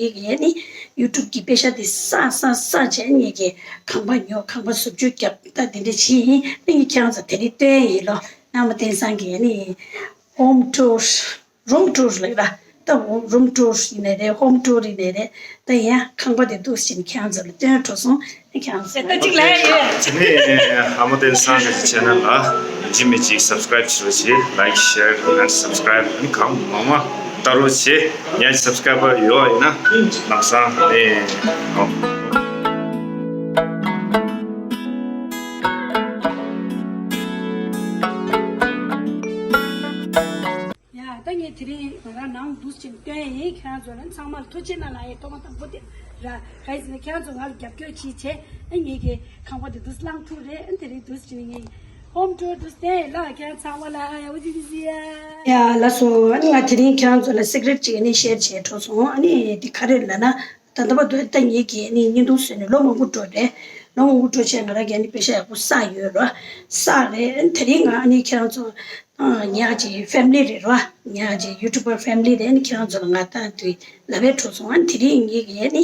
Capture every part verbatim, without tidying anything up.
ངེད་ཀྱིས་ནི་ཡུ་ཊུབ་ཀྱི་པེ་ཤ་དེ་བསགས་བསགས་བསགས་བྱས། ངེད་ཀྱིས་ཁང་པ་ཉོ། ཁང་པ་བཟོ་བཅོས་རྒྱབ། ད་དེ་འདྲ་བྱས་ཡིན། ད་ངས་ཁྱེད་རང་ཚོ་དེ་རིང་སྟོན་ཡིན་ལོ། ཨ་མ་བསྟན་བཟང་གིས་ནི་ཧོམ་ཊུར། རུམ་ཊུར་ལབ་ར། ད་རུམ་ཊུར་ཡིན་ནའི་རེད། ཧོམ་ཊུར་ཡིན་ནའི་རེད། ད་ཡང་ཁང་པ་དེ་འདུག་སེ་བྱས་ནས་ཁྱེད་རང་ཚོ་ལ་སྟོན་འགྲོ་སོང་། ཁྱེད་རང་ཚོ་ད་ཅིག་ལབ་ཡོད། དེ་ནས་ཨ་མ་བསྟན་བཟང་གི་ཆེ་ནལ་ལ་ཡིན་གཅིག་མིན་གཅིག་སབ་སི་ཀ་རེབ་བྱེད་རོགས་བྱེད། ལའིཀ་ཤེར་ཨེན་སབ་སི་ཀ་རེབ་ཨེན་གང་མང་མང་ལྟ་རོགས་བྱེད། ངའི་སབ་སི་ཀ་རེ་བར་ཡོད་པ་ཡིན་ན་ལམ་སང་ནས་ཨོ། ཡ། ད་ངས་དེ་རིང་ང་རང་ནང་འདུག་སེ་བྱས་ནས་སྟོན་ཡིན། ཁྱེད་རང་ཚོ་ལ་ཚང་མ་ལ་ཐུགས་རྗེ་གནང་ལ་ཡ། ཐོག་མ་དང་པོ་དེ་ར། ག་ཡིན་ཟེར་ན་ཁྱེད་རང་ཚོ་ང་ལ་རྒྱབ་སྐྱོར་བྱས་བྱས། ཨ་ངེད་ཀྱི་ཁང་པ་དེ་འདུག་སེ་བླངས་ཐུབ་རེད། ཨ་དེ་རིང་འདུག་སེ་བྱས་ནས་ངས་ཧོམ་ཊུར་འདུག་སེ་སྟོན་ཡིན་ལ། ཁྱེད་རང་ཚང་མ་ལ་ཡ་འུ་ཙི་ཙི་ཡ། ཡ་ལགས་སོ། ཨ་ནི་ང་དེ་རིང་ཁྱེད་རང་ཚོ་ལ་སི་ཀི་རེཊ་ཅིག་ཨ་ནི་ཤེར་བྱས་འགྲོ་སོང་། ཨ་ནི་དེ་ག་རེ་ལབ་ན། ད་ལྟ་བར་དུ་ད་ངེད་ཀྱིས་ནི་བརྙན་ཐུང་བཟོས་ནས་ལོ་མང་པོ་འགྲོ་རེད། ལོ་མང་པོ་འགྲོ་བྱས་ང་རང་གིས་ནི་པེ་ཤ་ཡག་པོ་བསགས་ཡོད་ར། བསགས་རེད། དེ་རིང་ང་ནི་ཁྱེད་རང་ཚོ་ཉག་ཅིག་ཕེ་མི་ལི་རེད་ར། ཉག་ཅིག་ཡུ་ཊུབ་པར་ཕེ་མི་ལི་རེད། ནི་ཁྱེད་རང་ཚོ་ལ་ང་ད་དུས་ལབ་པའི་འགྲོ་སོང་། ཨ་དེ་རིང་ངེད་ཀྱིས་ནི་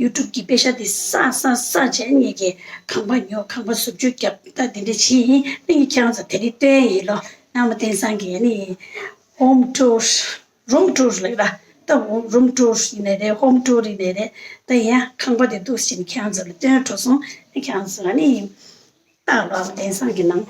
ཡུ་ཊུབ་ཀྱི་པེ་ཤ་དེ་བསགས་བསགས་བསགས་བྱས། ངེད་ཀྱིས་ཁང་པ་ཉོ། ཁང་པ་བཟོ་བཅོས་རྒྱབ། ད་དེ་འདྲ་བྱས་ཡིན། ནི་ངས་ཁྱེད་རང་ཚོ་དེ་རིང་སྟོན་ཡིན་ལོ། ཨ་མ་བསྟན་བཟང་གིས་ནི་ཧོམ་ཊུར། རུམ་ཊུར་ལབ་ར། ད་རུམ་ཊུར་ཡིན་ནའི་རེད། ཧོམ་ཊུར་ཡིན་ནའི་རེད། ད་ཡང་ཁང་པ་དེ་འདུག་སེ་བྱས་ནས་ཁྱེད་རང་ཚོ་ལ་སྟོན་འགྲོ་སོང་། ཁྱེད་རང་ཚོ་ལ་ནི་ད་ལོ་ཨ་མ་བསྟན་བཟང་གི་ནང་།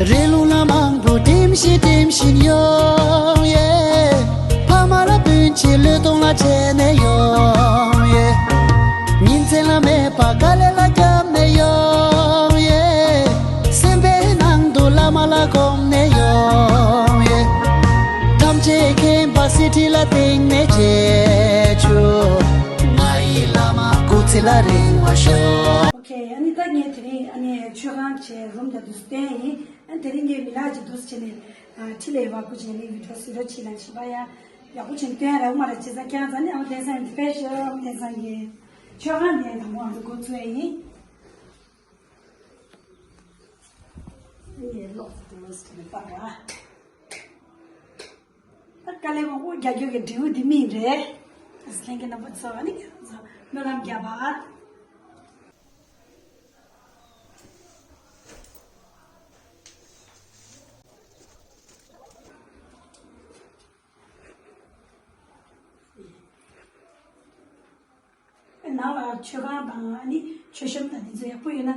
རི་ལུང་ལ་མང་པོ་འགྲིམ་བཞིན་འགྲིམ་བཞིན་ཡོང་ཡེ། ཕ་མ་ལ་སྤུན་མཆེད་བློས་གཏོང་ལ་བྱས་ནས་ཡོང་ཡེ། ཉིན་མཚན་ལ་མེད་པ་དཀའ་ལས་ལ་བརྒྱབ་ནས་ཡོང་ཡེ། སེམས་པའི་ནང་དུ་བླ་མ་ལ་སྒོམ་ནས་ཡོང་ཡེ། ཐམས་ཅད་མཁྱེན་པ་གསེར་ཁྲི་ལ་བཏེགས་ནས་རྗེས་ཆུ། ང་ཡི་བླ་མ་སྐུ་ཚེ་ལ་རིང་བར་ཤོག་ཨོ་ཁེ། ཨ་ནི་ད་ངས་དེ་རིང་ཨ་ནི་མཆོད་ཁང་བྱས་རུམ་དང་དུ་སྟོན་ཡིན། ཨ་དེ་རིང་ངས་མི་ལག་ཅིག་འདུག་སེ་བྱས་ནས་ཨ་ཁྲི་ལས་བ་ཀུ་ཅན་ནི་བི་ཌི་ཡོ་བཟོས་རོགས་བྱེད་ལ་བྱིན་པ་ཡ། ཡག་པོ་བྱས་སྟོན་རག་མ་རག་བྱས་ཙང་ཁྱེད་རང་ཚོ་ནི་ཨ་མ་བསྟན་བཟང་གི་དཔེ་ཤོད། ཨ་མ་བསྟན་བཟང་གི་མཆོད་ཁང་ནས་དང་པོ་ང་ཚོ་འགོ་ཚུགས་ཡ་ཡིན། ངས་ལོག་ཏུ་སྟོན་པ་ར། ད་དཀའ་ལས་མང་པོ་རྒྱག་རྒྱུ་གི་འབྲས་བུ་འདི་སྨིན་རེད། ལྷན་རྒྱས་རྣམ་པ་ཚོ་ཨ་ནི་ཁྱེད་རང་ཚོ་སྨོན་ལམ་རྒྱབ་པ། ནང་ལ་མཆོད་ཁང་དང་ཨ་ནི་མཆོད་བཤམས་དང་དེ་ཚོ་ཡག་པོ་ཡོད་ན་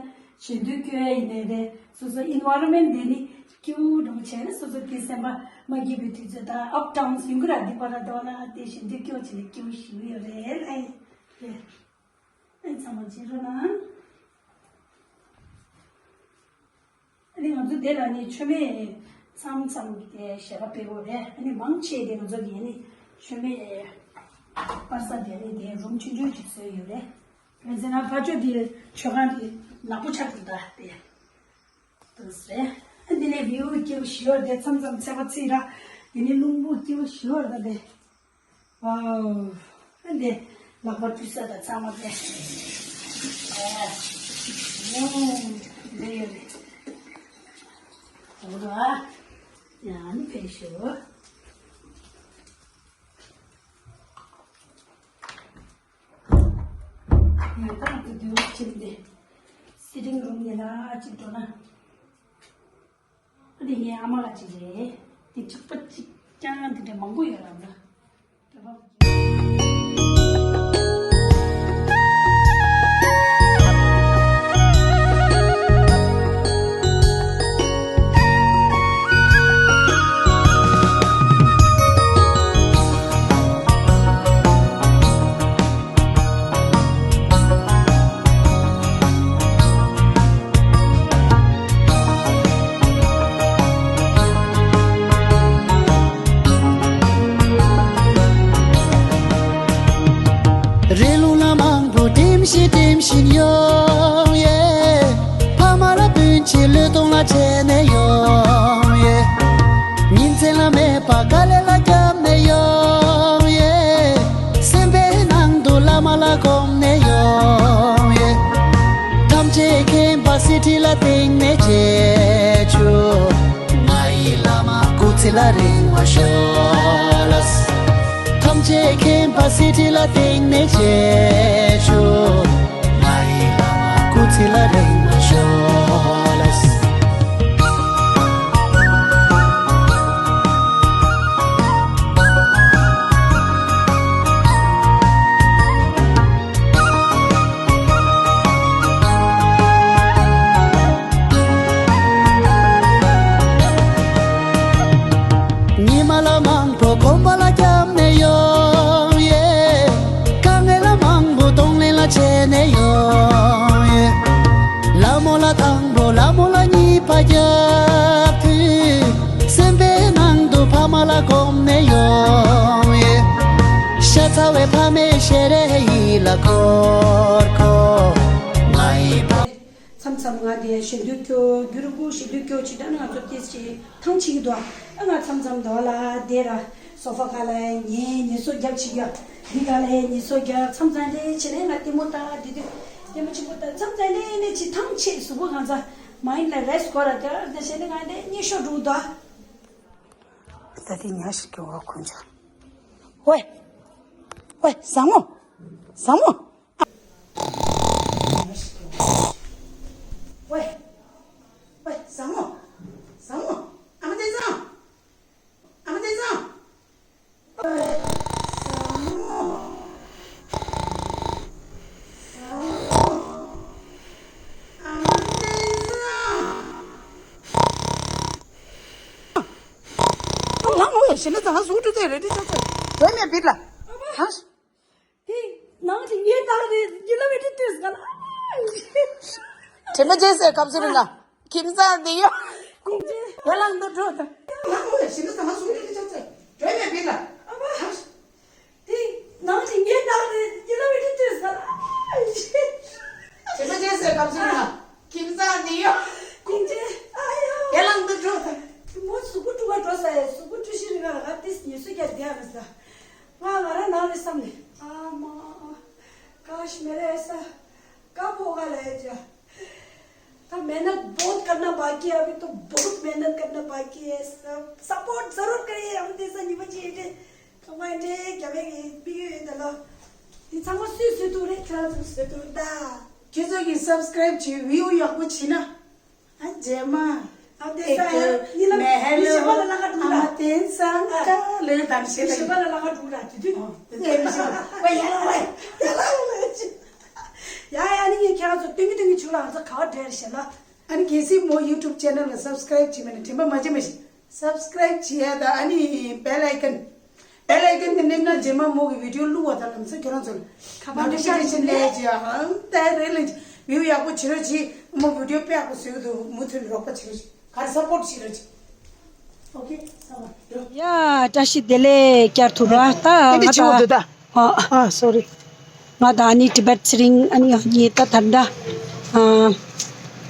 ཞལ་འདོན་སྐྱོན་ཡ་ཡིན་ནའི་རེད། སོ་སོ་ཨེན་ཝའི་རོན་མེན་ཊི་དེ་ནི་སྐྱིད་པོ་འདྲ་པོ་བྱས་ན་སོ་སོ་དེ་སེམས་པ་མ་སྐྱིད་པའི་དུས་ཚོད་དང་ཨབ་ཌའུན་ཡོང་གི་ར། དེ་བར་ལ་དོ་ན་དེ་ཞལ་འདོན་སྐྱོན་བྱས་ན་སྐྱིད་པོ་ཞེ་པོ་ཡོད་རེད། ཨེ་ཨེ་ཚང་མ་བྱེད་རོགས་གནང་། ཨ་ནི་ང་ཚོ་དེ་ལ་ནི་མཆོད་མེ་མཚམས་མཚམས་དེ་ཞལ་ཁ་ཕུལ་དགོས་རེད། ཨ་ནི་མང་ཆེ་དེ་ང་ཚོ་གི་ནི་མཆོད་མེ་སྤར་ས་དེ་ནི་དེ་རུམ་ཆུང་ཆུང་ཅིག་བཟོས་ཡོད་རེད། བྱས་ཙང་ཕར་ཕྱོགས་དེ་མཆོད་ཁང་དེ་ནག་པོ་ཆགས་འདུག་ད་དེ་འདུག་ཟེར། ཨ་འདི་ནས་བིའུ་སྐྱིད་པོ་ཞེ་པོ་རེད། མཚམས་མཚམས་ཚ་བ་ཚིག་ར། དེ་ནས་རླུང་བུ་སྐྱིད་པོ་ཞེ་པོ་རེད་ད་དེ། ཝའོ། ཨ་འདི་ལག་པ་བཀྲུ་ས་དང་ཚང་མ་དེ། ཨ། ཨོ། འདི་ཡོད་རེད། འོ་ར། ཡ་ནི་ཕེབས་ཤོག་ཡོད་ད་དུ་དུ་ཕྱིན་ཏེ། སི་ཊིང་རུམ་ཡིན་ན་ཨ་ཅིག་འགྲོ་ན། ཨ་དེ་ངའི་ཨ་མ་ལགས་ཅིག་རེད། དེ་གཅིག་པ་གཅིག་རྐྱང་དེ་འདྲ་མང་པོ་ཡོད་ར་ད། ཞིག་སྒྲིམ་བཞིན་ཡོང་ཡེ། ཕ་མ་ལ་སྤུན་མཆེད་བློས་གཏོང་ལ་བྱས་ནས་ཡོང་ཡེ། ཉིན་མཚན་ལ་མེད་པ་དཀའ་ལས་ལ་བརྒྱབ་ནས་ཡོང་ཡེ། སེམས་པའི་ནང་དུ་བླ་མ་ལ་སྒོམ་ནས་ཡོང་ཡེ། ཐམས་ཅད་མཁྱེན་པ་གསེར་ཁྲི་ལ་བསྟེན་ནས་རྗེས་ཆུ། ང་ཡི་བླ་མ་སྐུ་ཚེ་ལ་རིང་བ་ཤོག་ལགས། ཐམས་ཅད་མཁྱེན་པ་གསེར་ཁྲི་ལ་བསྟེན་ནས་རྗེས་ཆུ། ང་ཡི་བླ་མ་སྐུ་ཚེ་ལ་རིང་བ་ཤོག་ལགས། ཉི་མ་ལ་མང་པོ་གོམ་པ་ལ་བརྒྱབ་ནས་ཡོང་ཡེ། དཀའ་ངལ་ལ་མང་པོ་གདོང་ལེན་ལ་བྱས་ནས་ཡོང་ཡེ། ལ་མོ་ལ་དང་པོ་ལ་མོ་ལ་གཉིས་པ་རྒྱབ་དུས། སེམས་པའི་ནང་དུ་ཕ་མ་ལ་སྒོམ་ནས་ཡོང་ཡེ། ཤ་ཚ་བའི་ཕ་མའི་ཞལ་རས་ཡིད་ལ་འཁོར་འཁོར། ང་ཡི་ཕ། མཚམས་མཚམས་ང་དེ་ཞལ་འདོན་སྐྱོ་རྒྱུ་རུ་ཀུ་ཞལ་འདོན་སྐྱོ་ཅི་འདྲ་ན་ང་ཚོ་ཏེས་ཅི་ཐང་ཆིག་འདུག་ཨ་ང་མཚམས་མཚམས་འདུག་ལ་དེ་ར་སོ་ཕ་ག་ལ་ཉེ་ཉེ་སོ་རྒྱབ་ཅིག་ཡ། འདི་ག་ལ་ཉེ་སོ་རྒྱབ་མཚམས་མཚམས་ལས་ཆེ་ནས་ང་ལྟད་མོ་ལྟ་དེ་དུས་ལྟད་མོ་ཆེན་པོ་ལྟ་མཚམས་མཚམས་ལས་ནས་ཅི་ཐང་ཆད་གཟུགས་པོ་གང་ཚ་མ་ཡིན་ལ་རེས་སྐོར་ར་དེ་ར་དེ་བྱས་ནས་ང་ལས་ཉེ་ཤོ་འགྲོ་འདུག་ད་དེ་ཉ་ཞིག་གི་འོག་ཁུན་ཆ། ཝེ། ཝེ། བཟང་མོ། བཟང་མོ། ཝེ། ཝེ། བཟང་མོ། བཟང་མོ། ཨ་མ་བསྟན་བཟང་། ཨ་མ་བསྟན་བཟང་། ཝེ། བཟང་མོ། བཟང་མོ། ཨ་མ་བསྟན་བཟང་། ཨ་ལ་མོ་ཡ་ཤི་ན་ད་ང་སུ་ཏུ་ཏེ་རེ་ཏི་ཏ་ཏ་ཏོ་མེ་བིར་ལ་ཧ། དེ་ནང་དེ་ངའི་ནང་རེ་ཡི་ལ་མེ་ཏི་ཏེ་སྒ་ལ། དྲན་པ་རྗེས་སུ་སྐབས་སུ་རིང་ལ་ཁྱིམ་ཚང་འདི་ཡོ། ཁོང་ཚོས་ཡ་ལང་དུ་འགྲོ་དང་། ཨ་ལ་མོ་ཡ་ཤི་ན་ད་ང་སུ་ཏུ་ཏེ་ཏ་ཏ་ཏོ་མེ་བིར་ལ་ཧ། དེ་ནང་དེ་ངའི་ནང་རེ་ཡི་ལ་མེ་ཏི་ཏེ་སྒ་ལ། དྲན་པ་རྗེས་སུ་སྐབས་སུ་རིང་ལ། ཁྱིམ་ཚང་འདི་ཡོ། ཁོང་ཚོས་ཨ་ཡོ། ཡ་ལང་དུ་འགྲོ་དང་། མོ་གཟུགས་པོ་དཀྲུག་ག་འགྲོ་ས་ཡ་གཟུགས་པོ་དཀྲུག་ཤི་རི་ག་ལ་ག་ཏིས་ཉེ་སུ་ཀྱ་དེ་ཡ་རེ་ས། ང་ང་ར་ནང་རེ་བསམ་ནས་ཨ་མ། ཀ་ཤི་མེ་རེ་ས། ཀ་ཕོ་ག་ལ་ཡ་ཅ། ད་མེ་ན་བོད་ཀར་ན་བ་ཀི་ཨ་བི་ཏོ་བོད་མེ་ན་ཀར་ན་བ་ཀི་ཨེ་ས། སཔོརྚ་ཟ་རུར་ཀ་ཡེ་ཨམ་དེ་ས་ཉི་མ་ཅི་ཨེ་ཏེ། ཁ་མ་ཨེ་ཏེ་རྒྱ་བེ་གི་མི་གི་ཡོད་ད་ལོ། དེ་ཚང་མ་སུས་སུས་ཏུ་རེ་ཁྱེད་རང་ཚོ་སུས་ཏུ་ད། ཁྱེད་ཚོ་གི་སབ་སི་ཀ་རེབ་བྱེད་བིའུ་ཡག་པོ་བྱེད་ན། ཨ་རྗེས་མ། ཨ་དེ་ས་ཡ་ནི་ལ་མི་ཧེ་ལོ། ཞི་བ་ལ་ལ་ཁ་འགྲོ་ཨ་མ་ལ། དེན་སང་ཀ་ལོས་དམ་ཤེས་ལ། ཞི་བ་ལ་ལ་ཁ་འགྲོ་ར་དེ་དུས། ཨོ་དེ་ཚོ་ཡ་ལ་ལ་ཡ་ལ་ལ་ཡ་ལ་ལ་ཡ་ལ་ཡ་ལ། ཡ་ཡ་ནི་ངས་ཁྱེད་རང་ཚོ་སྟོན་གི་སྟོན་གི་བྱུང་ལ་ང་ཚོ་ག་བ་འདྲེར་ཤེ་ལ། ཨ་ནི་གལ་སྲིད་མོ་ཡུ་ཊུབ་ཆེ་ནལ་ལ་སབ་སི་ཀ་རེབ་བྱེད་མེད་ན་དྲན་པ་མ་བརྗེད་མ་ཤེས། སབ་སི་ཀ་རེབ་བྱེད་ཡ་ད་ཨ་ནི་བེལ་ཨའི་ཀོན། བེལ་ཨའི་ཀོན་དེ་མནན་ན་རྗེས་མ་མོ་གི་བི་ཌིའོ་བླུགས་པ་དང་ལམ་སང་ཁྱོད་རང་ཚོ་ཁ་པར་ནོ་ཊི་ཕི་ཀེ་ཤན་སླེབས་ཀྱི་ཨང་ད་རེད་ལ་བིའུ་ཡག་པོ་བྱེད་རོགས་གྱིས། མོ་བི་ཌིའོ་དཔེ་ཡག་པོ་བཟོས་འདུག་མུ་མཐུད་རོགས་པ་བྱེད་རོགས་གྱིས། ག་རེ་སབ་པོརྚ་བྱེད་རོགས་གྱིས། ཨོ་ཁེ་ས་བ་རོ། ཡ་བཀྲ་ཤིས་བདེ་ལེགས་བསྐྱར་དུ་ར་ད་ང་ད། ཨ་སོ་རི། ང་དང་ཨ་ནི་ཊི་བེཊ་ཚེ་རིང་ཨ་ནི་ངེད་ད་ད་འདྲ།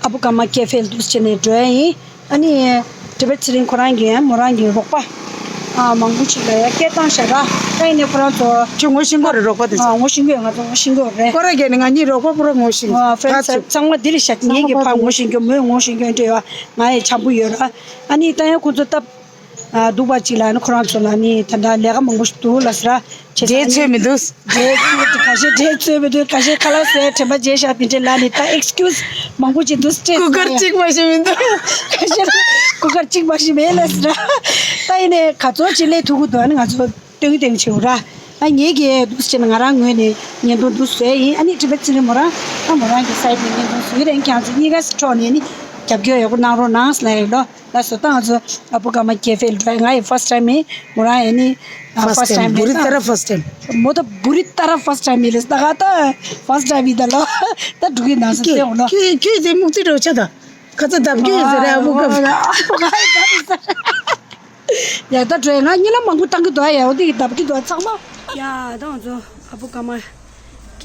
ཨ་བུ་ཀརྨ་ཀེ་ཧྥེ་ལ་འདུག་སེ་བྱས་ནས་འགྲོ་ཡ་ཡིན། ཨ་ནི་ཊི་བེཊ་ཚེ་རིང་ཁོ་རང་གིས་མོ་རང་གི་རོགས་པ་ཨ་མང་པོ་ཞིག་ལ་ཡ་སྐད་བཏང་བཞག་ར། ད་ཡིན་ནའི་ཁོ་རང་ཚོ་ཁྱོད་ངོ་ཤེས་ཀྱི་ཡོད་རེད་རོགས་པ་དེ་ཚོ། ཨ་ངོ་ཤེས་ཀྱི་ཡོད། ང་ཚོ་ངོ་ཤེས་ཀྱི་ཡོད་རེད། ཁོ་རང་གིས་ནི་ང་གཉིས་རོགས་པ་པོ་ར་ངོ་ཤེས་ཀྱི་ཡོད། ཨ་ཕེ་རེན་ཌི་ཚང་མ་འདི་ལ་བཞག་ངེད་ཀྱི་ཕ་ངོ་ཤེས་ཀྱི་ཡོད། མོས་ངོ་ཤེས་ཀྱི་ཡོད་འདྲ་ཡོད། ང་ཡི་འཆམ་པོ་ཡོད་ར། ཨ་ནི་ད་ཡང་ཁོ་ཚོ་སྟབས། ཨ་སྡུག་པ་ཅིག་ལ་ནི་ཁོ་རང་ཚོ་ལ་ནི་ད་ལྟ་ལས་ཀ་མང་པོ་ཞིག་འདུག་ལ་ཟེར། བྱས་ཙང་འབྲས་ཚོད་མི་འདུག་འབྲས་ཁ་ཤས་འབྲས་ཚོད་མི་འདུག་ཁ་ཤས་ཁ་ལག་ཟས་དྲན་པ་བརྗེད་བཞག་དེ་འདྲས་ལ་ནི་ད་ཨེག་སི་ཀིའུ་སི་མང་པོ་ཅིག་འདུག་སྤྲད་ཀུ་ཀར་གཅིག་མ་ཞིག་མི་འདུག་ཁ་ཤས་ཀུ་ཀར་གཅིག་མ་ཞིག་མེད་ལ་ཟེར། ད་ཡིན་ནའི་ག་ཚོད་ཅིག་ལས་ཐུབ་ཀྱི་འདུག་ཨ་ནི་ང་ཚོ་སྟོན་གྱི་སྟོན་གྱི་བྱེད་འོ་ར། ཨ་ངེད་ཀྱིས་འདུག་སེ་བྱས་ན་ང་རང་ངོས་ནས་ཉེན་རྟོག་འདུག་བཟོས་ཡིན། ཨ་ནི་ཊི་བེཊ་ཚེ་རིང་མོ་རང་ཨ་མོ་རང་གི་སའིཌ་ནས་ཉེན་རྟོག་བཟོས་ཡིན། རེད། ཁྱེད་ཚོ་གཉིས་ཀ་སི་ཕྲོགས་ནས་ནི་རྒྱབ་སྐྱོར་ཡག་པོ་གནང་རོགས་གནང་ཟེར་ལབ་ཡིན་ལོ། ལགས་སོ། ད་ང་ཚོ་ཨ་བུ་ཀརྨ་ཀེ་ཧྥེ་ལ་འགྲོ་ཡ། ང་ཡི་ཕར་སི་ཊི་ཊའིམ་ཡིན། མོ་རང་ཡ་ནི་ཕར་སི་ཊི་ཊའིམ་ཡིན། བུ་རི་ཏ་ར་ཕར་སི་ཊི་ཊའིམ། མོ་ད་བུ་རི་ཏ་ར་ཕར་སི་ཊི་ཊའིམ་ཡིན་ལགས། ད་ག་ད་ཕར་སི་ཊི་ཊའིམ་ཡིན་ད་ལོ། ད་འགྲོ་གི་ནང་སོ་ཁྱོད་སེ་འོ་ལོ། ཁྱོད་ཁྱོད་དེ་མུག་ཏི་འགྲོ་ཆ་ད། ཁ་ཚ་འདབ་ཀྱི་ཡོད་ཟེར་རེད་ཨ་བུ་ཀརྨ། ཡ་ད་འགྲོ་ཡ། ང་གཉིད་ལམ་མང་པོ་བཏང་གི་འདུག་ཨ། ཡ་འོ་དེ་གི་འདབ་ཀྱི་འདུག་ཨ་ཚང་མ། ཡ་ད་ང་ཚོ་ཨ་བུ་ཀརྨ་ཀེ་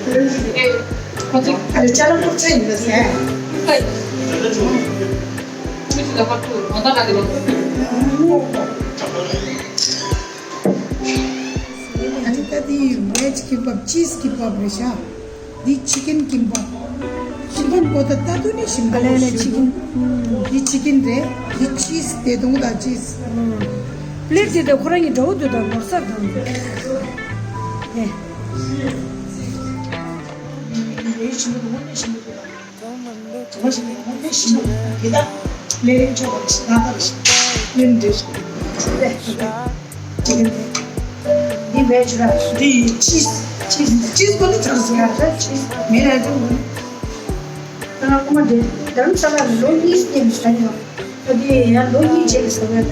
ཁོ་ཚོ་ཨ་ལེ་ཅ་ལག་ཕོར་ཆ་ཡིན་ད་ཟེར། ཁོ་ཚོ་ལ་ཁ་ཐུག་མ་ད་ལ་དེ་ལ། ཨ་ནི་ད་དེ་veg kimbap cheese kimbap རེད་ཤག་འདི་chicken kimbap། chicken པོ་ད་ད་དུང་ནི་ཞིམ་པོ་ཨ་ལེ་ལེ་ཞུ། chicken། འདི་chicken རེད། འདི་cheese བདེ་སྟོང་དང་cheese། plate དེ་ད་ཁོ་རང་གི་འདྲ་བོ་འདུག་ད་ནོར་སར་དང་། ཨེ། ཞིམ་པོ་འདུག་ཞིམ་པོ་འདུག་ད། དེ་དག་ལས་རིམ་ཆོག་པ་ཞིག་ང་ལྟར་ཞིག་ལེན་འདྲེ་ཞིག་ལས་ཞིག་ཅིག་འདི་བས་ཆུ་ར་འདི་ཕྱིས་ཕྱིས་ཕྱིས་པོ་ནི་ཚར་ཟིན་ཡ་ད་ཕྱིས་མེད་ལས་དུ་ད་ང་ཀུ་མ་འདྲེ་དམ་ས་ལ་ལོ་གཉིས་ཉེ་མི་ས་ཉོ་ད་འདི་ཡང་ལོ་གཉིས་རྗེས་ལ་ཟ་བས་ད་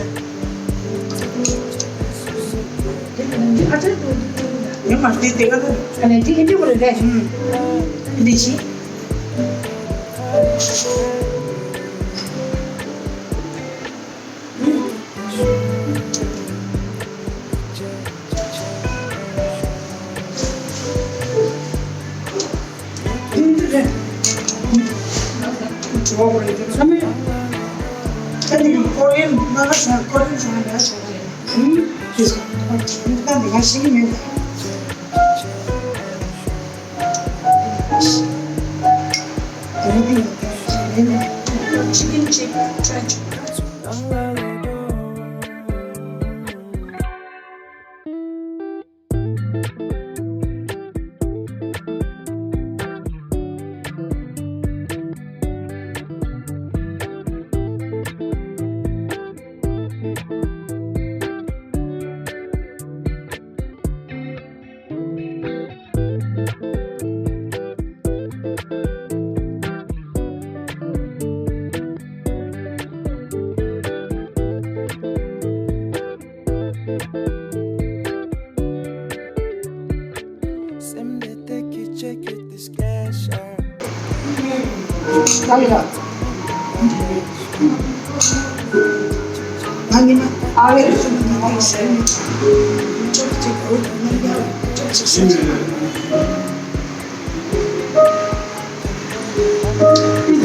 འདི་ཨ་ཅག་ཏུ་འདི་ཡང་མ་འདི་དེ་ག་ད་ཨ་ནི་འདི་ཨིན་འདྲེ་བོ་རེད་རེད་འདི་ཕྱིས། ཨོ་རེད་དེ་ཚང་མས། ད་ནི་ཀོ་རི་ཡན་ང་ལ་ཟ་ཀོ་རི་ཡན་ཟ་ཡ་ཟ་ཡ་ཟ་ཡ། ཨུམ། དེ་ཟ་ད་ནི་ང་ཤེས་ཀྱི་མེད། དེ་ནི་དེ་ཡིན་ད་ཅི་ཡིན་ཅི་ཅི་ཅི།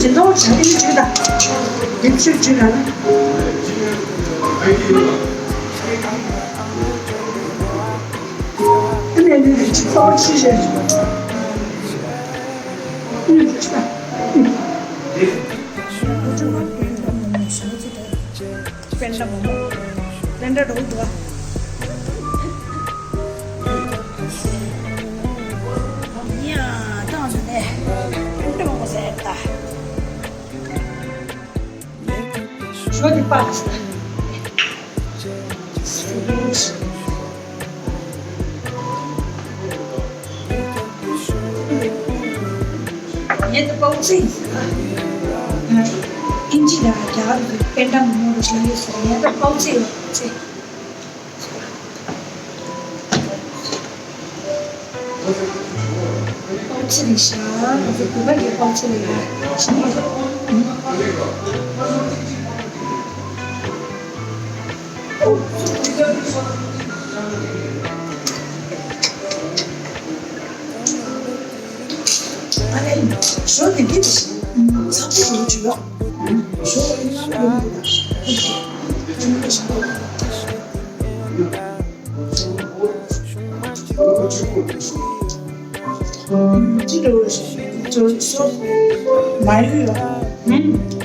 ཇི་ལྟར་བྱ་དེ་ནི་བྱོས་དང་། དེ་ཕྱིར་བྱོས་ལ། དེ་ནས་ནི་ཅི་ལྟར་ཅི་ཞེས་བྱ། པེན་ཌ་མོ་མོ། པེན་ཌ་འགྲོ་འདུག་ཨ། ཡ། ད་ང་ཚོ་ནས་པེན་ཌ་མོ་མོ་ཟེར་ད། ཞོ་འདི་པགས་ཟེར། ངས་ད་པའོ་ཙི་ཟེར། ཨིན་ཇི་ལ་རྒྱ་གར་གྱི་པེན་ཌ་མོ་མོ་རུ་ཞིག་ཡོད་ཟེར། ངས་ད་པའོ་ཙི་ཡོད་ཙི། པའོ་ཙི་རེད་ཤག་ང་ཚོ་བོད་པ་གི་པའོ་ཙི་རེད་ཤག་ཨ་ནི་ཞོ་དེ་འདི་ཚ་པོ་རུ་བྱུང་ཡོད། ཞོ་ཡིན་ན་ཡོད་མི་འདུག་ཅི་འདྲ་བོ་ཞིག་ཅོ་སོ་མ་ཡུ་ཡོད།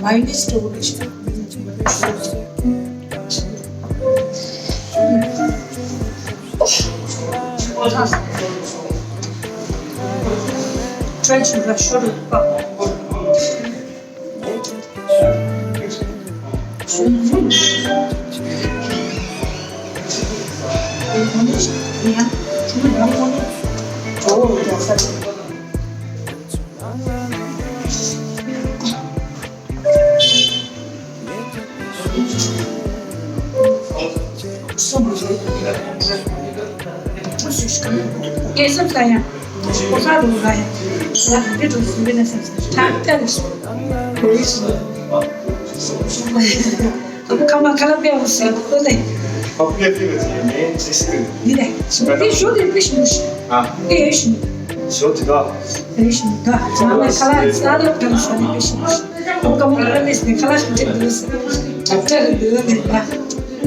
མ་ཡུ་ནི་སི་འདྲ་བོ་ཞིག Try to rush out of the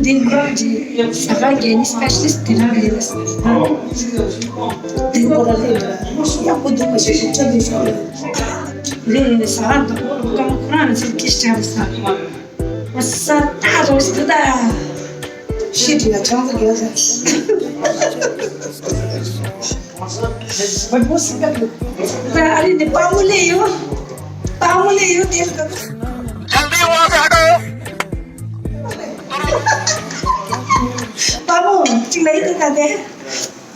འདི་ངོ་རང་གི་ས་ག་གེ་ནི་སི་པེ་ཤ་ལི་སི་ཊི་དེ་རང་རེད། དེ་ཁོ་རང་ལས་ཡག་པོ་འདུག་མ་ཤེས་ཤེས་ཆ་འདི་ཤོག་རེད། རེད་རེད། ས་ག་དང་ཁོ་རང་ཚོ་སྐད་ཆ་རེད་ས། ས་ད་རོ་སི་ད། ཤི་དྲི་ལ་ཆང་ཚ་རྒྱག་ས། བར་པོ་སི་ཀ་ལུ། ད་ཨ་རི་ནས་པ་མོ་ལེ་ཡོ། པ་མོ་ལེ་ཡོ་དེ་ལ། པ་མོ་ཅིག་ལ་ཡི་ད་ད་དེ།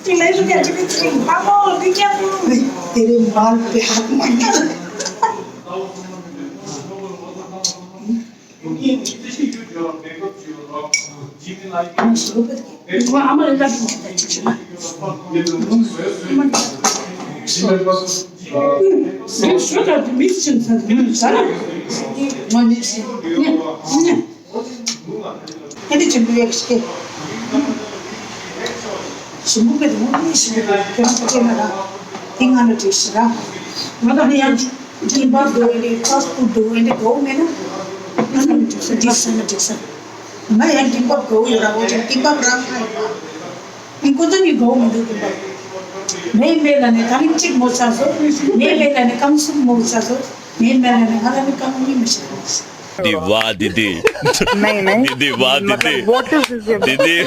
ཅིག་ལ་ཡི་ད་ཅིག་ལ་ཡི་པ་མོ་དེ་ཀྱ་མོ། དེ་རེ་མ་པེ་ཧ་མ་ཉ། ཀིམ་པབ་དགོས་ཡིན་ནའི་ཕཱསི་ཕུཌ་དགོས་ཡིན་ནའི་དགོས་མེད་ན། ཨ་ནི་འགྲིག་ས་འགྲིག་ས་ན་འགྲིག་ས། ང་ཡང་ཀིམ་པབ་དགོས་ཡོད་ར། འོ་ཅིག་ཀིམ་པབ་རང་ཁ་ཡིན་པ། ཨིན་ཀོ་ཙམ་གྱི་དགོས་མི་འདུག་ཀིམ་པབ། མེད་མེད་ལ་ནི་ད་ནི་གཅིག་མོ་ཆགས་སོ། མེད་མེད་ལ་ནི་རྐང་གསུམ་མོ་ཆགས་སོ། མེད་མེད་ལ་ནི་ང་ལ་ནི་རྐང་གཉིས་མི་ཤེས། དེ་བ་དེ་དེ། नहीं, नहीं। དེ་དེ་བ་དེ་དེ། मतलब, what is this? དེ་དེ། དེ་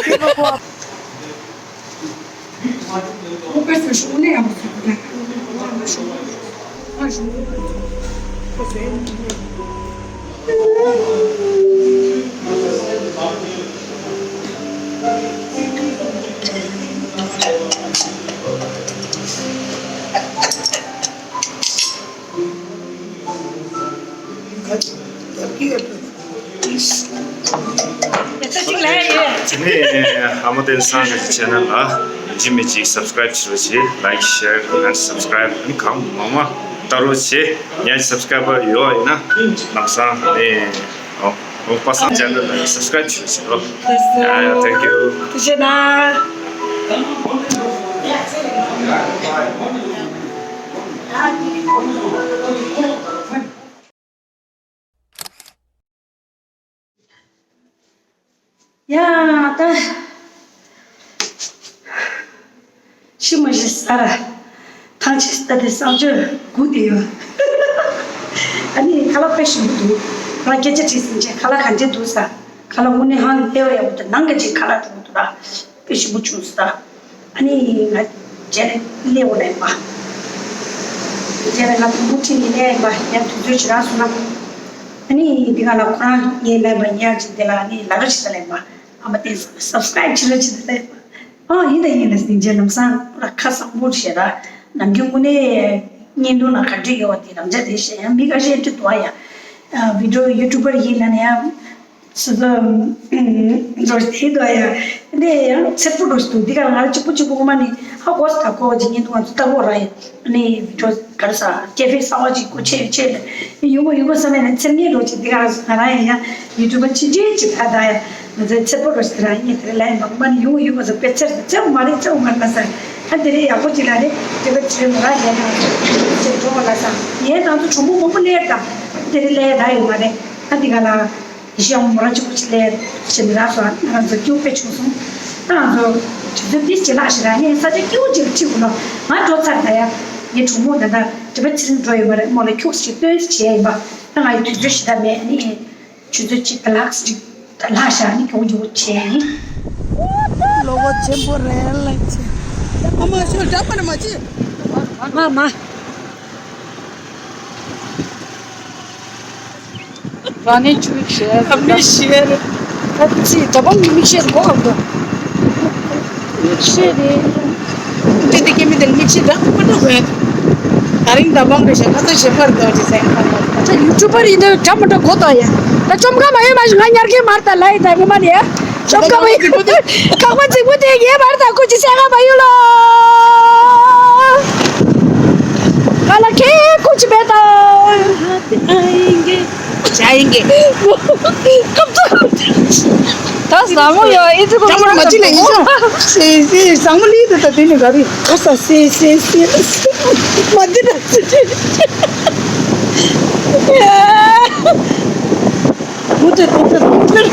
ནས་ཨ་མ་བསྟན་སངས་ཀྱི་ཆེ་ནལ་ལ་ཡིན་གཅིག་མིན་གཅིག་སབ་སི་ཀ་རེབ་བྱེད་རོགས་བྱེད། ལའིཀ་ཤེར་ཨེན་སབ་སི་ཀ་རེབ་ཨེན་གང་མང་མང་ལྟ་རོགས་བྱེད། ངའི་སབ་སི་ཀ་རེ་བར་ཡོད་པ་ཡིན་ན་ལམ་སང་ནས་ཨོ་ཨོ་པ་སངས་ཆེ་ནལ་ལ་སབ་སི་ཀ་རེབ་བྱེད་རོགས་བྱེད་རོགས། ཡ་ཡ། ཐེང་ཀིའུ། ཐུགས་རྗེ་གནང་། ཡ་ད། ཤི་མ་ཤི་ས་ར། ཐང་ཆད་ལྟ་དེ་བསམ་སྤྱོད་སྒུག་བསྡད་ཡོད། ཨ་ནི་ཁ་ལག་དཔེ་ཞིམ་པོ་འདུག་ང་སྐད་ཆ་དྲིས་ཟིན་བྱས་ཁ་ལག་ག་འདྲས་འདུག་ཟེར། ཁ་ལག་དངོས་གནས་ཧང་ལས་པ་ཡག་པོ་འདུག་ནང་གི་ཅིག་ཁ་ལག་འདྲ་པོ་འདུག་ར། དཔེ་ཞིམ་པོ་བྱུང་ཟེར། ཨ་ནི་ང་རྗེས་ནས་སླེབས་འོང་ལབ་ཡིན་པ། རྗེས་ནས་ང་དུམ་བུ་ཁྲིད་ནས་སླེབས་ཡིན་པ། ཡང་དུས་ཚོད་ཞེ་དྲག་སོང་ན། ཨ་ནི་འདི་ག་ལ་ཁོ་རང་ངའི་ལབ་པ་ཡར་ཅིག་དེ་ལ་ཨ་ནི་ལ་ཀ་ཞིག་ལབ་ཡིན་པ། ཨ་མ་དེ་སབ་སི་ཀ་རེབ་བྱེད་རོགས་བྱེད་ལབ་ཡིན་པ། ཨ་ཡིན་ད་ཡིན་ལ་སྙིང་རྗེ་ལམ་སང་ཁོ་ར་ཁ་བཟང་པོ་ཞེ་དྲག་ནམ་རྒྱུན་དངོས་གནས་བརྙན་ཐུང་ལ་ག་འདྲ་ཡོད་པ་དེ་རང་ཅག་དེ་བཤད་ཡང་མི་ཁ་ཤས་འདྲི་འདུག་ཨ་ཡ། ཨ་བི་ཌི་ཡོ་ཡུ་ཊུབ་པར་ཡིན་ལབ་ན་ཡང་། སོ་སོ་འགྲོ་དེ་འདུག་ཡ། འདི་ཡང་ཚེར་པོ་འགྲོ་སུ་འདུག་འདི་ག་ང་ར་གཅིག་པུ་གཅིག་པུ་ངོ་མ་ནི་ཧ་གོ་སི་ད་གོ་ཅིག་ཉིན་དུ་ང་ཚོ་ལྟ་གོ་ར་ཡིན། ནི་བི་ཌི་ཡོ་ག་རེ་ཟ་ཀེ་ཧྥེ་གསར་བ་ཅིག་སྒོ་ཕྱེ་ཕྱེ་ལ་ཡོང་གོ་ཡོང་གོ་བསམ་ཡ་ནི་ཚེར་ངེས་འགྲོ་ཅིག་འདི་ག་ར་ང་རང་ཡང་ཡང་ཡུ་ཊུབ་པ་ཆེ་ཆེ་ཅིག་ད་ད་ཡ། ང་ཚོའི་ཚེར་པོ་འགྲོ་སི་ར་ཡིན་དེ་རེད་ལ་ཡིན་པ་ངོ་མ་ནི་ཡོང་གོ་ཡོང་གོ་ཟ་དཔེ་ཚེར་ཚེར་མ་རེད་ཚེར་མ་རེད་ལ་ཟ། ཨ་དེ་རེད་ཡག་པོ་ཅིག་ལ་རེད་དེ་ག་ཚེར་མ་ར་ཡ་ན་ཅིག་འགྲོ་བ་ལ་ཟ་ཡའི་ནང་དུ་གྲོགས་མོ་མང་པོ་སླེབས་དང་དེ་རེད་ལ་ཡ་ད་ཡོད་མ་རེད། ཨ་འདི་ག་ལ། ཞི་ཡང་མོ་རང་གཅིག་པུ་ཅིག་ལས་བྱེད་མི་རག་སོང་། ང་རང་ཚོ་སྐྱིད་པོ་དཔེ་བྱུང་སོང་། ད་ང་ཚོ་དུས་ཚོད་འདི་ཅིག་ལྷག་ཞིག་ར་ངས་ས་ཆ་སྐྱིད་པོ་ཅིག་ཁྲིད་དགོས་ལ་ང་འགྲོ་ཚར་ད་ཡ། ངའི་གྲོགས་མོ་ད་ལྟ་དྲི་བ་ཚེ་རིང་འགྲོ་ཡོད་པ་རེད་མོ་ལ་ཁྱུག་ཅིག་སྟོན་བྱས་ཡིན་པ། ད་ང་ཡི་དུས་ཚོད་ཞིག་ད་མེད་ནི། ཆུ་ཚོད་གཅིག་ད་ལྷག་ཅིག་ད་ལྷག་ཤག་ནི་གྱོང་གྱོང་བྱས་ཡིན། ལོ་གོ་ཆེན་པོ་རེད་ལ་ཅི། ཨ་མ་ཤོད་འདྲ་པ་ནི་མ་ཅི། མ་མ། རང་ནས་ཆུ་བཞེས། ཨ་མི་བཞེས། ཨ་ཙི་ད་བང་གི་མིག་ཤེལ་གོ་ཨ་མདོ། མིག་ཤེལ་རེད། དེ་དེ་སྐྱེ་མི་དེ་མིག་ཤེལ་རག་མ་འགྲོ་བས། ད་རིང་ད་བང་རེ་བཞག་ཁ་ཚ་ཞེ་པར་འདོད་ཅི་ཟེར་ཁ་ལ། ད་ཡུ་ཊུབ་པར་ཡིན་ད་འདྲ་མི་འདྲ་གོ་ད་ཡ། ད་བཅོམ་ཁ་མ་ཡོད་མ་ཞིག་ང་ཉར་གི་མར་ད་ལ་ཡི་ད་ངོ་མ་ནས་ཡ། བཅོམ་ཁ་མ་ཡོད། ཁ་པ་ཚིག་པོ་དེ་ངའི་མར་ད་ཁོ་ཅི་ཟེར་ཁ་མ་ཡོད་ལོ། ང་ལ་ཁེ་ཁུ་ཅི་བེ་ཏ། ཇ་ཡིན་གི། ཇ་ཡིན་གི། ཀམ་ཙོ། ད་ཟ་མོ་ཡོ་ཨི་ཙི་ཀོ་ཀམ་མ་ཅི་ལེ་ཡིན་སོང་། སི་སི་ཟ་མོ་ལི་དུ་ད་དེ་ནི་ག་རི་ཨ་ས་སི་སི་སི། མ་དི་ད་སི་སི། ཡ། ཐུགས་རྗེ་ཐུགས་རྗེ་ཐུགས་རྗེ།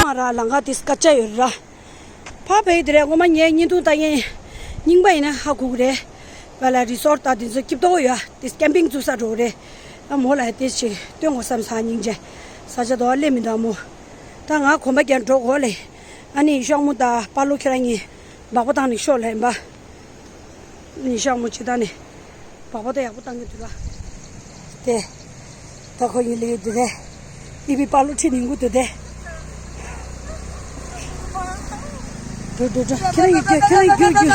མ་ར་ལང་ག་དེ་སྐད་ཆ་ཡོད་ར། ཕ་བེ་དེ་རེད། ངོ་མ་ངའི་བརྙན་ཐུང་ལྟ་མཁན་རྙིང་པ་ཡིན་ན་ཧ་གོ་གི་རེད། བ་ལ་རི་སོར་ད་དེ་ཚོ་སྐྱིད་པོ་ཡོད། དེ་ཀེམ་པིང་བཙུགས་ས་འགྲོ་གི་རེད། ཨ་མོ་ལ་དེ་ཅིག་སྟོན་དགོས་བསམ་ས། སྙིང་རྗེ། ས་ཆ་དོ་སླེབས་མི་འདུག་ཨ་མོ། ད་ང་གོམ་པ་རྒྱག་འགྲོ་དགོས་ལེ། ཨ་ནི་ཤོག་མོ་ད་པ་ལོ་ཁྱེད་རང་གཉིས་སྦག་པ་བཏང་ནས་ཤོག་ལེ་ཡིན་པ། ནི་ཤག་མོ་ཅི་ད་ནི། སྦག་པ་ད་ཡག་པོ་བཏང་གི་འདུག་ལ། དེ། ད་ཁོ་ཡིན་ལེ་ཡོད་དེ་དེ། ཨི་བི་པ་ལོ་ཁྲིད་ནི་འགུ་དེ་དེ། འགྲོ་འགྲོ་འགྲོ། ཁྱེད་རང་ཡིག་རྒྱུགས། ཁྱེད་རང་ཡིག་རྒྱུགས་རྒྱུགས།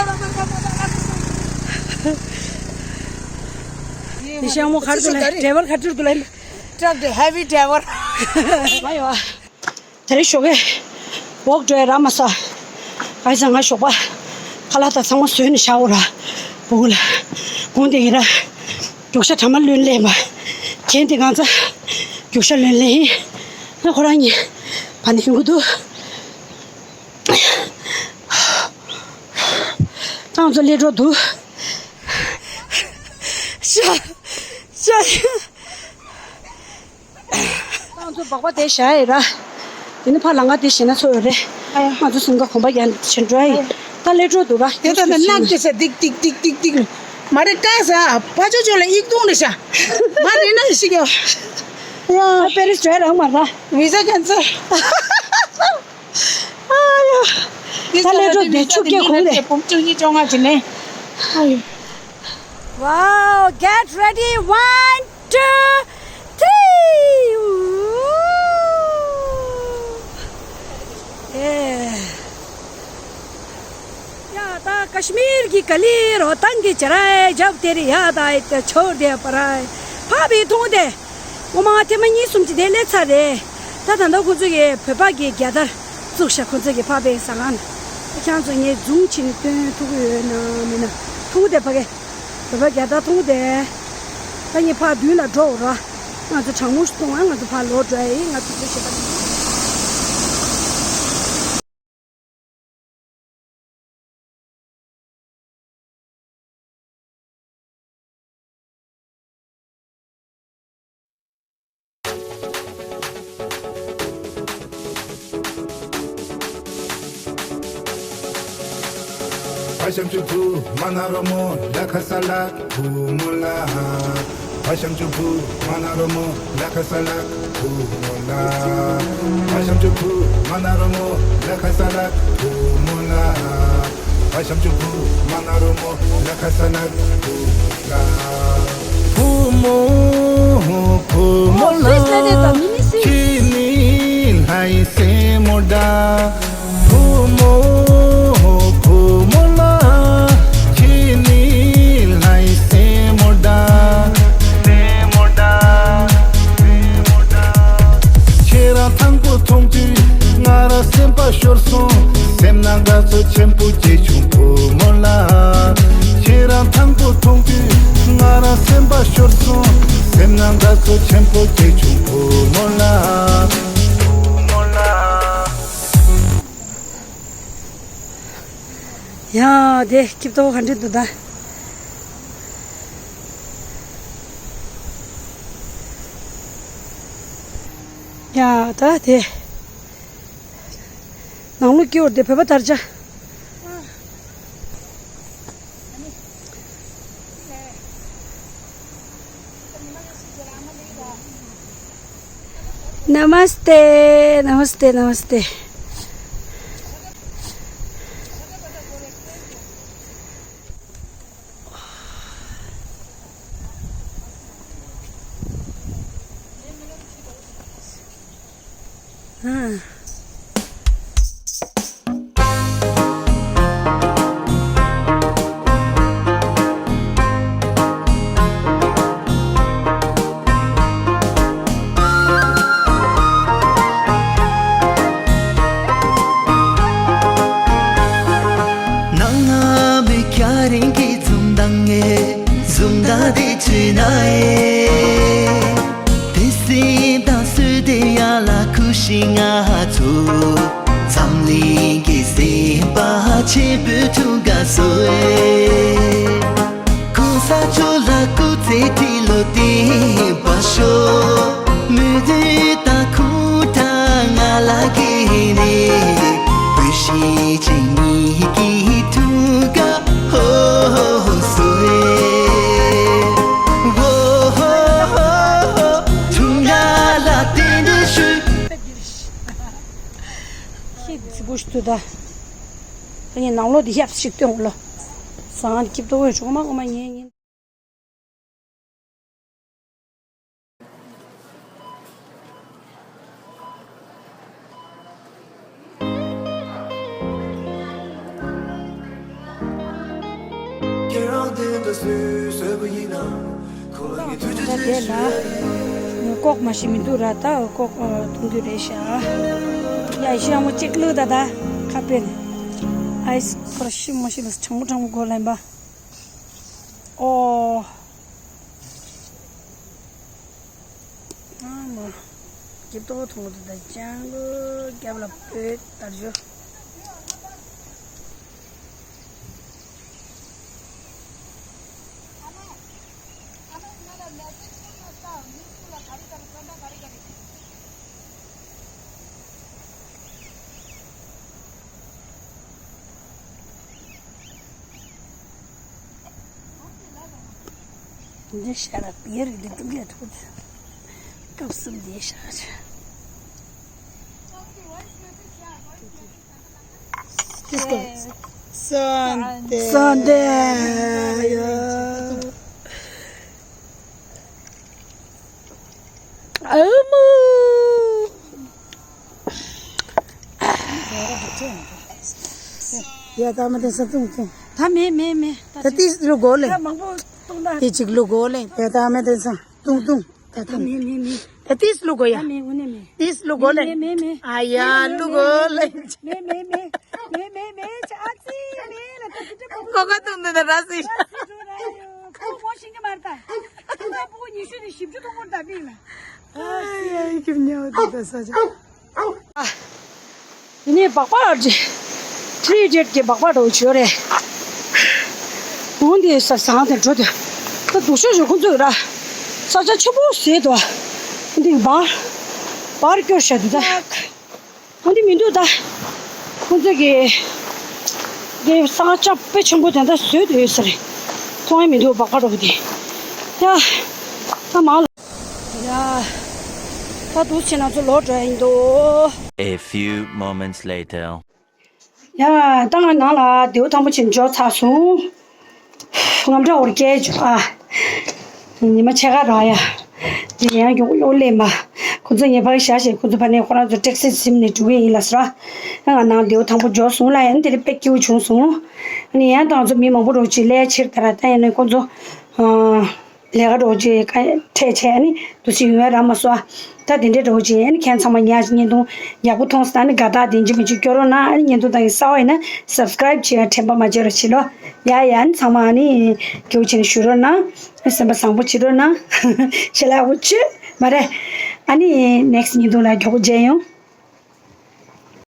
ནི་ཤང་མོ་གར་འགྲོ་ལ། ཌའི་ཝར་གར་འགྲོ་ལ། ཊག་ཌེ་ཧེ་བི་ཌའི་ཝར། མ་ཡོ། དེ་རིང་ཞོགས་ཀས་ཝོག་འགྲོ་ཡ་རག་མ་སོང་། ག་རེ་ཟེར་ང་ཞོགས་པ་ཁ་ལག་དང་ཚང་མ་བཟོས་ནས་བཞག་འོ་ར། སྤུ་གུ་ལ་དགོངས་དེ་ཡིན་ར། རྒྱུག་ཤ་གྲ་མ་ལོན་ལེན་པ། གྱེན་དེ་གང་ཚ་རྒྱུག་ཤ་ལོན་ལེན་ཡིན། ང་ཁོ་རང་གཉིས་བ་ནི་ཧིང་གུ་འདུག་ཏང་ཚོ་སླེབས་འགྲོ་འདུག་ཤ་ཤ། ཏང་ཚོ་སྦག་སྦག་དེ་བཞག་ཡོད་ར། དེ་ནི་ཕར་ལམ་ཁ་དེ་བཞེངས་ན་ཚོ་ཡོད་རེད། ཨ་ཡ། ང་ཚོ་སེམས་ཁ་གོམ་པ་རྒྱག་བྱེད་འགྲོ་ཡ་ཡིན། ད་སླེབས་འགྲོ་འདུག་ར། དེ་ད་ད་ནག་ཅེ་ས་ཏིག་ཏིག་ཏིག་ཏིག་ཏིག་མ་རེད་ཀ་ས་ཕ་ཅོ་ཅོ་ལ་ཡིག་ཐུང་རེད་ཤག་མ་རེད་ན་ཤི་གི་ཡོད། ཡ། ཨ་པེ་རིས་འགྲོ་ཡ་རག་མ་ར། བི་ཟ་ཁེན་སལ། ཨ་ཡ། ད་སླེབས་འགྲོ་བསྡད་ཆུ་སྐྱེ་གོང་ནས། བུམ་བཅུ་གཉིས་བཅོ་ལྔ་བྱས་ནས། ཨ་ཡ། Wow, get ready, one, two, three. Yeah. या ता कश्मीर की कली रोहतांग की चढ़ाई, जब तेरी याद आए तो छोड़ दे पराए. ཕ་བི་མཐོང་དེ། ངོ་མ་ཐེངས་མ་གཉིས་གསུམ་གྱི་དེ་སླེབས་ཚར་རེད། ད་ད་ལྟ་ཁོ་ཚོ་གི་བོད་པ་གི་རྒྱལ་དར་བཙུགས་ཤག་ཁོ་ཚོ་གི་ཕ་བི་ཟ་ཁང་། ཁྱེད་ཚོ་ངས་zoom བྱས་ནས་སྟོན་ཐུབ་ཀྱི་ཡོད་ན་མིན་ན། མཐོང་དེ་ཕ་གི། བོད་པ་རྒྱལ་དར་མཐོང་དེ། ད་ངས་ཕར་མདུན་ལ་འགྲོ་འོ་ར། ང་ཚོ་གྲང་མོ་ཞིག་གཏོང་ཨ། ང་ཚོ་ཕར་ལོག་འགྲོ་ཨེ། ང་ཚོ་ཚོ་ཞེ་པ། ཕ་ཤམ་ཆུ་བུ་མ་ན་རོ་མོ་ལ་ཁ་ས་ལ་བུ་མོ་ལ། ཕ་ཤམ་ཆུ་བུ་མ་ན་རོ་མོ་ལ་ཁ་ས་ལ་བུ་མོ་ལ། ཕ་ཤམ་ཆུ་བུ་མ་ན་རོ་མོ་ལ་ཁ་ས་ལ་བུ་མོ་ལ། ཕ་ཤམ་ཆུ་བུ་མ་ན་རོ་མོ་ལ་ཁ་ས་ལ་བུ་མོ་ལ། བུ་མོ། བུ་མོ་ལ། ཁྱེད་ནི་ལྷ་ཡི་སྲས་མོ་འདྲ། བུ་མོ། བུ་མོ་ལ། ཁྱེད་ནི་ལྷ་ཡི་སྲས་མོ་འདྲ། སྲས་མོ་འདྲ། སྲས་མོ་འདྲ། ཁྱེད་རང་དང་པོ་མཐོང་དུས་ང་རང་སེམས་པ་ཤོར་སོང་། སེམས་ནང་དགའ་ཚོར་ཆེན་པོ་སྐྱེས་བྱུང་བུ་མོ་ལ། ཁྱེད་རང་དང་པོ་མཐོང་དུས་ང་རང་སེམས་པ་ཤོར་སོང་། སེམས་ནང་དགའ་ཚོར་ཆེན་པོ་སྐྱེས་བྱུང་བུ་མོ་ལ། བུ་མོ་ལ། ཡ། དེ་སྐྱིད་པོ་ག་འདྲ་འདུག་ད། ཡ་ད་དེ། ནང་ལོགས་སྐྱིད་པོ་དེ་བོད་པ་དར་ཆ། नमस्ते, नमस्ते, नमस्ते। ནང་ང་མི་ཁྱ་རིང་གི་འཛུམ་མདངས་ངས་འཛུམ་མདངས་དེ་བྱུས་ན་ཨེ། དེ་སྲིད་ད་སུ་དེ་ཡ་ལ་ཁུ་ཤི་ང་ཚོ་འཛམ་གླིང་གི་སེམས་པ་ཆེན་པོའི་ཐུག་ག་སོ་ཨེ། གོང་ས་མཆོག་ལ་སྐུ་ཚེ་ཁྲི་ལོ་བརྟན་པར་ཤོག་མི་དུས་དང་ཁུངས་དང་ང་ལ་གི་ནི་བུ་ཤི་ཅིང་ཉི་གི་ཐུག་ག་ཧོ་ཧོ་སོ་ཨེ། ཧོ་ཧོ་ཧོ་ཧོ་ཐུག་ག་ལ་བརྟན་འདི་ཞུ། ཁྱེད་ཙི་བུ་ཤི་ཏུ་ད། ད་ངས་ནང་ལོགས་འདི་ཡབ་ཞིག་སྟོན་ལོ། ཟང་སྐྱིད་ཏོ་འོས་ཆོག་མ་གོ་མ་ཉན་ཉན། ད་དེ་ལ་ཀོག་མ་ཤི་མི་འདུག་ར། ད་ཀོག་གཏོང་རྒྱུ་རེད་ཤག་ཡ་ཤི་ཡ་མོ་གཅིག་བླུགས་ད། ད་ཁ་པེ་ནས་ཨའི་སི་ཁོ་ར་ཤི་མ་ཤི་ལ་གྲང་མོ་གྲང་མོ་གོ་ལེན་པ། ཨོ། ཨ་མ། སྐྱིད་ཏོག་ཐུང་ངུ་དེ་དང་ཅང་གི་རྒྱབ་ལ་སྤོས་དར་ཞོ། འདི་ཤ་ར་པིར་འདི་ཏུ་གེ་ཐུག་སྐབས་གསུམ་འདི་ཤ་ཆ། སོན་ཏེ། སོན་ཏེ། ཨ་མ། ཡ་ད་མ་དེ་ས་ཏུང་ཏུང་། ད་མེད་མེད་མེད། ད་ཏིས་ལུ་གོ་ལེ། ད་མང་པོ་བཏུང་ད། ཏི་ཅིག་ལུ་གོ་ལེ། ཡ་ད་མ་དེ་ས་ཏུང་ཏུང་། ད་ད་ཏུང་། མེད་མེད་མེད། ད་ཏིས་ལུ་གོ་ཡ། ད་མེད་དངོས་གནས་མེད། ཏིས་ལུ་གོ་ལེ། མེད་མེད་མེད། ཨ་ཡ་ལུ་གོ་ལེ། མེད་མེད་མེད། མེད་མེད་མེད། ཅ་ཨ་ཙི་མེད་ལ་ད་ཅི་ཀྲི་པ། ཀོ་ཀ་ཏུང་ཏུང་ད་ར་སི། ཁོ་མོ་ཤིང་གི་མར་ད། ཁོ་ད་ཕྲུ་གུ་ཉི་ཤུ་ནས་བཞི་བཅུ་ཐོན་ཁུར་ད་མིག་ལ། ཨ་ཡ་ཡ་ཁྱིམ་ཉལ་བ་དེ་ད་ས་ཆ། ཨ། དེ་ནས་སྦག་སྦག་ཅིག་ཁྲི་ཇེཊ་ཀྱི་སྦག་སྦག་འདྲ་བོ་བྱོས་རེད། འོང་དེ་ས་ཟངས་དེ་འགྲོ་དུས། ད་སྡུག་ཤོས་ཤོས་ཁོང་ཚོས་ར། ས་ཆ་ཆེན་པོ་ཟེར་དོ། འདི་བར། བར་སྐྱོར་བྱ་དུས་ད། འོང་དེ་མི་འདུག་ད། ཁོང་ཚོས་ཀྱི། འདི་ས་ཆ་དཔེ་ཆེན་པོ་དེ་འདྲ་བཟོས་དུ་ཡོད་ས་རེད། མཐོང་ཡ་མི་འདུག་སྦག་སྦག་འདྲ་བོ་དེ། ཡ། ད་མ་ལ། ཡ། ད་འདུག་ཕྱི་ནང་ཚོ་ལོག་འགྲོ་ཡ་ཡིན་འདུག A few moments later. ཡ། ད་ང་ནང་ལ་རྡེའུ་ཐང་པོ་ཆེན་འབྱོར་ཚར་སོང་། ངམ་ཁྲ་འོར་སྐྱེལ་འཇོག་ཨ། ཉི་མ་ཕྱེད་ཀ་རག་ཡ། དེ་ཡང་མགྱོགས་མགྱོགས་སླེབས་མ། ཁོ་ཚོ་ངའི་ཕར་བཞག་བྱས་ཁོ་ཚོ་ཕ་ནས་ཁོ་རང་ཚོ་ཊེག་སི་ཟིན་ནས་འགྲོ་གི་ཡིན་ལ་ཟེར། ང་ནང་རྡེའུ་ཐང་པོ་འབྱོར་སོང་ལ་ཡང་དེ་རིང་དཔེ་སྐྱིད་པོ་བྱུང་སོང་། ཨ་ནི་ཡང་ད་ང་ཚོ་མི་མང་པོ་རོགས་ཅིག་སླེབས་ཕྱིར་ད་ར་ད་ཡིན་ནའི་ཁོ་ཚོ། ལས་ཀ་འགྲོ་རྗེས་ཁ་འཕྲད་བྱས་ཨ་ནི་འདུག་སེ་ཡོང་ཡ་རག་མ་སོང་ཨ། ད་དེ་འདྲའི་འགྲོ་རྗེས་ཨ་ནི་ཁྱེད་ཚང་མ་ཉ་བརྙན་ཐུང་ཡག་པོ་མཐོང་སོང་ཨ་ནི་དགའ་རྟགས་དེ་འཇིགས་མི་འཇིགས་སྐྱོ་རོགས་གནང་ཨ་ནི་བརྙན་ཐུང་ལྟ་གི་གསར་པ་ཡིན་ན་སབ་སི་ཀ་རེབ་བྱེད་ཡ་དྲན་པ་མ་བརྗེད་རོགས་བྱེད་ལོ། ཡ་ཡ་ཨ་ནི་ཚང་མ་ཨ་ནི་སྐྱིད་པོ་བྱས་ནས་བཞུགས་རོགས་གནང་། སེམས་པ་བཟང་པོ་བྱེད་རོགས་གནང་། ཆེ་ལ་ཡག་པོ་བྱེད་མ་རེད། ཨ་ནི་ནེག་སི་ཊི་བརྙན་ཐུང་ལ་མགྱོགས་པོ་མཇལ་ཡོང་།